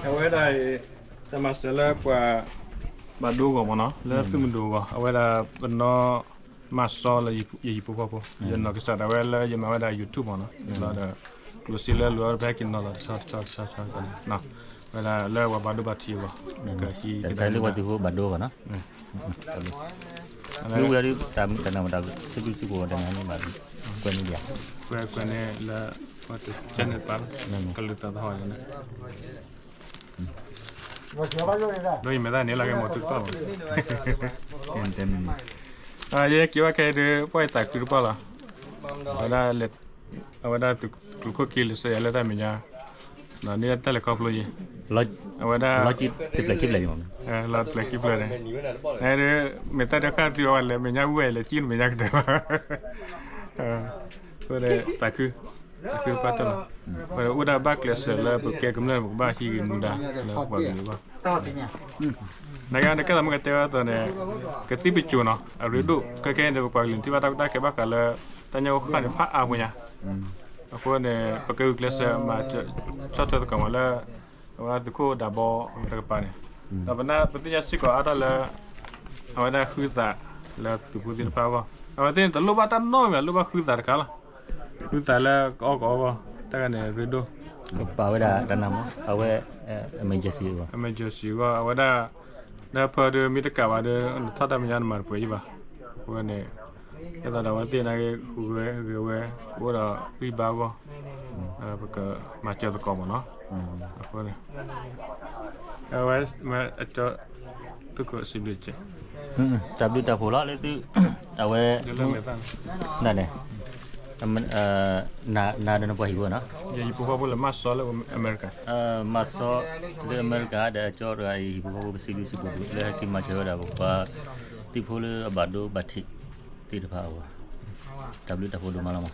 အဝဲဒၣ်အံၤ တၢ်မၤစၢၤလၢပှၤဘၣ်ဒိအဂီၢ်မ့ၢ်နီၤ, လၢသုးမုၢ်ဒိၣ်အဂီၢ်, အဝဲဒၣ်ပနီၢ်မၤစီလၢယဟံၣ်ဖိဃီဖိ, ယနီၢ်ကစၢ်ဒၣ်ဝဲလၢယမၤဝဲဒၣ် YouTube မ့ၢ်နီၤ, လီၤဒီး ကျိၣ်စ့လၢလိၤအီၤတဖဲက့ၤနီၤလီၤတဆီတဆီတဆီတဆီ, ဝဲဒၣ်လၢပှၤဘၣ်ဒိဘၣ်ထံးအဂီၢ်, ကဟံးကဒါလၢပှၤသုးဖိဘၣ်ဒိအဂီၢ်နီၤ, မ့ၢ်ဝဲဒၣ်တၢ်မုၢ်တၢ်နၢ်မတၤ စ့ၢ်ကီးစ့ၢ်ကီးတၢ်နၢ်မ့ၢ်ဘၣ်, ကွဲးန့ၣ်ဒံးဧါ, ကွဲးကွဲးန့ၣ်လၢ ပှၤတကဲန့ၣ်ပၢ်လီၤ, ကလုာ်သးသဟီၣ်န့ၣ် ဒ်ယမဲာ်သၣ်န့ၣ်လီၤက့ၤမ့ၢ်သုကပၢ်ဘၣ်, ယဲက့ၤဝဲခဲအံၤဒီး ပှၤယသးခုတပှၢ်လီၤ, အဝဲဒၣ် အဝဲဒၣ်သုးခိၣ်ခံလၢစဲးယၤလၢတၢ်မဲာ်ညါ, န့ၣ်တၢ်လဲၤခီဖျိယံၤ, အဝဲဒၣ် လီၤတပျဲၢ်ခံဖျၢၣ်န့ၣ်, မဲာ်သၣ်ဒီးခါသုးအဝဲလဲၤမဲာ်ညါဝဲလဲၤကံၣ်မဲာ်ညါကတၢၢ်လီၤ, အဃိသးခု သးခုတပှၢ်တၢၢ်လီၤ, ပအိၣ်ဒၣ်ဘၣ်ကျဲးစၢးလၢပကဲကမျၢၢ်ပကဘၣ်ဟံးဂ့ၤမူဒါလၢပပှၤကလုာ်အဂီၢ်, နကဲနကဲသးမုၢ်ကတဲဝဲအသိးန့ၣ်, ကသံၣ်ပစိၤနီၤ အရ့ဒိၣ် ခဲခဲအံၤန့ၣ် ပပှၤကလုာ်ထံၣ်ဘၣ်တၢ်ကီတၢ်ခဲဘၣ်ဃးလၢ တၢ်ညၣ်အိၣ်ဃၣ်န့ၣ်ဖးအါပှဲၤညါ, အဃိန့ၣ် ပကဂုာ်ကျဲးစၢးမၤဆီၣ်ထွဲသကိးမးလၢ အဝဲဒၣ်သုးခိၣ်ဒၣ်ဘီတကပၤန့ၣ်, ဒီးပသ့ၣ်ညါစ့ၢ်ကီးအါထီၣ်လၢ အဝဲဒၣ်ဃုသးလၢသုးဖိသ့ၣ်တဖၣ်အဂီၢ်, အဝဲသ့ၣ်န့ၣ် တလိၣ်ဘၣ်တၢ်နီတမံၤဘၣ် လိၣ်ဘၣ်ဃုသးတခါလီၤ, ဃုသးလၢကအီၣ်ကအီအဂီၢ်, တၢ်ဂၤန့ၣ်ရ့ဒိၣ်, ပာ်ဝဲဒၣ်တၢ်နၢ်မး အဝဲ emergency အဂီၢ်, emergency အဂီၢ် အဝဲဒၣ် နဖၢဒီးမ့ၢ်တကးဘၣ်ဒီး နထီၣ်တၢ်မဲာ်ညါနမၤတပှဲၤယံၤဘၣ်, အဃိန့ၣ် ဒ်သိးဒီးအဝဲသ့ၣ်နာ်က့ ဟူးဂဲၤဂဲၤဝဲ ကအိၣ်ဒီးဂံၢ်ဘါအဂီၢ်, ပကမၤစၢၤသကိးမးနီၤ, အဃိန့ၣ် အဝဲ အကၠီ သုးခိၣ်စံးဘျုးက့ၤ တၢ်ဘျုးတၢ်ဖှိၣ်လီၤလၢသု အဝဲ ဒ်လဲၣ် နၤဒီးနပှၤဟံၣ်ဖိနီၤ, ယဟံၣ်ဖိဃီဖိလၢမၤစီလၢအမဲရကၤ, မၤစီလၢအမဲရကၤဒီးအကၠီတဂၤအံၤ ဟံၣ်ဖိဃီဖိပစံးဘျုးစံးဖှိၣ်ဒိၣ်လၢဟဲက့ၤမၤစၢၤဝဲဒၣ်ပပှၤသုးဖိလၢအဘၣ်ဒိဘၣ်ထံးသ့ၣ်တဖၣ်အဂီၢ်, တၢ်ဘျုးတၢ်ဖှိၣ်ဒိၣ်မးလီၤမး.